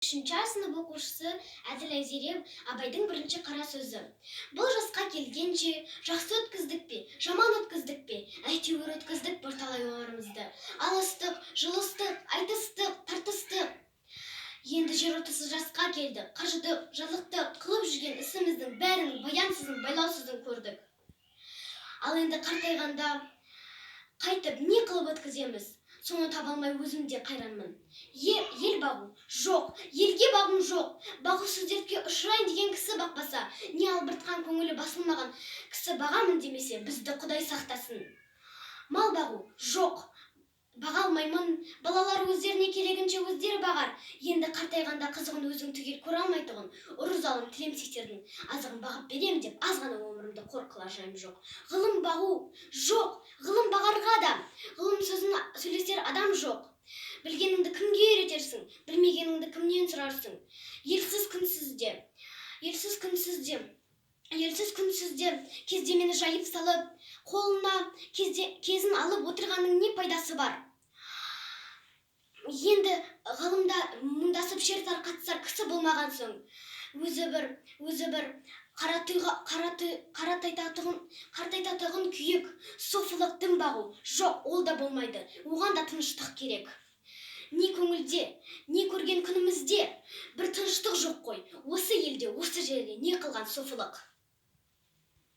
Үшінші А сынып оқушысы Әділ Айзере. Абайдың бірінші қара сөзі. Бұл жасқа келгенше жақсы өткіздік пе, жаман өткіздік пе, әйтеуір өткіздік бірталай өмірімізді. Алыстық, жұлыстық, айтыстық, тартыстық. Енді жер ортасы жасқа келдік, қажыдық, жалықтық, қылып жүрген ісіміздің бәрінің баянсызын, байлаусызын көрдік. Ал енді қартайғанда қайтып не қылып өткіземіз? Соны таба алмай өзім де қайранмын. Ел бағу жоқ, елге бағым жоқ. Бағусыз дертке ұшырайын деген кісі бақпаса, не албыртқан көңілі басылмаған кісі бағамын демесе, бізді Құдай сақтасын. Мал бағу жоқ, баға алмаймын. Балалар өздеріне керегінше өздері бағар. Енді қартайғанда қызығын өзің түгел көре алмайтұғын ұры, залым тілемсектердің азығын бағып берем деп аз ғана өмірімді қор қылар жайым жоқ. Ғылым бағу жоқ, ғылым бағарға да ғылым сөзін сөйлесер адам жоқ. Білгеніңді кімге үйретерсің, білмегеніңді кімнен сұрарсың? Елсіз күнсіз де, елсіз күнсіз де, елсіз күнсіз де кездемені жайып салып, қолына кезде, кезін алып отырғанның не пайдасы бар? Енді ғылымда мұңдасып, шер тарқатысар кісі болмаған соң, өзі бір қаратайтатұғын күйік софылық дін бағу жоқ, ол да болмайды, оған да тыныштық керек. Не көңілде, не көрген күнімізде бір тыныштық жоқ қой. Осы елде, осы жерде не қылған софылық?